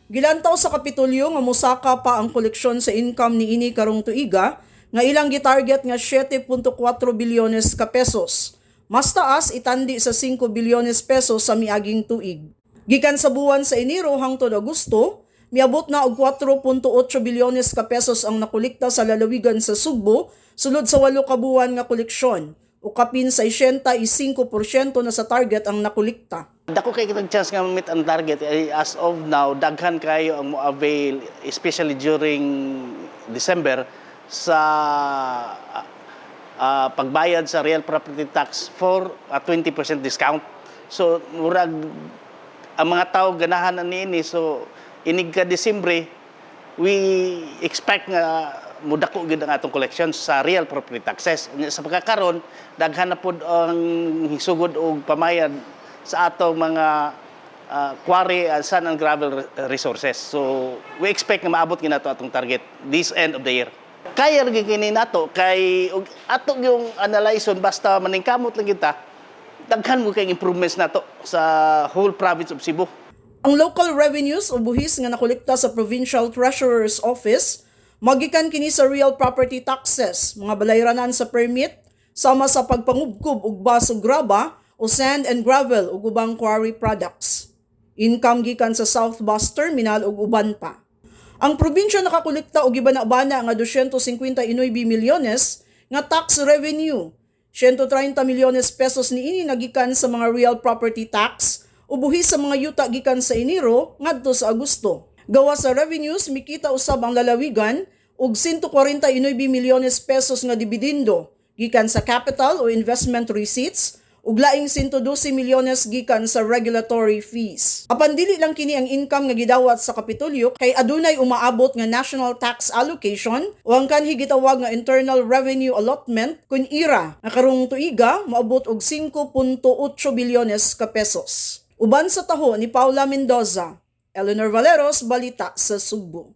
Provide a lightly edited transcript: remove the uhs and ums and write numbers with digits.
Gilantaw sa Kapitolyo nga mosaka pa ang koleksyon sa income niini karong tuiga nga ilang gitarget nga 7.4 bilyones ka pesos. Mas taas itandi sa 5 bilyones pesos sa miaging tuig. Gikan sa buwan sa Enero hangtod Agosto, miabot na og 4.8 bilyones ka pesos ang nakolekta sa lalawigan sa Sugbo sulod sa 8 ka buwan nga koleksyon o kapin sa 65% na sa target ang nakolekta. Dako kay kitang chance nga meet ang target. Eh, as of now, daghan kayo ang mo-avail, especially during December, sa pagbayad sa real property tax for a 20% discount. So murag ang mga tao ganahan na niini, so inig ka Disyembre, we expect nga mudako gyud ang atong collection sa real property taxes. Unya sa pagkakaron, daghan na pod ang hisugod og pamayad sa atong mga quarry and sand and gravel resources. So we expect nga maabot gyud nato atong target this end of the year. Kaya ra gyud kini nato kay og ato yung analyson, basta maningkamot lang kita, daghan mo kay improvements nato sa whole province of Cebu. Ang local revenues o buhis nga nakolekta sa Provincial Treasurer's Office magikan kini sa real property taxes, mga balayranan sa permit, sama sa pagpangubkob og bas ug graba o sand and gravel ug ubang quarry products. Income gikan sa South Bus Terminal ug uban pa. Ang probinsya nakakolekta og gibana-bana nga 259 milyones nga tax revenue. 130 milyones pesos niini nagikan sa mga real property tax o buhis sa mga yuta gikan sa Enero ngadto sa Agosto. Gawas sa revenues, mikita usab ang lalawigan og 149 milyones pesos nga dividendo gikan sa capital o investment receipts ug laing 112 milyones gikan sa regulatory fees. Apan dili lang kini ang income nga gidawat sa Kapitolyo kay adunay umaabot nga national tax allocation o ang kanhi gitawag nga internal revenue allotment kun IRA nga karong tuiga moabot og 5.8 bilyones ka pesos. Uban sa taho ni Paula Mendoza, Eleanor Valeros, Balita sa Sugbo.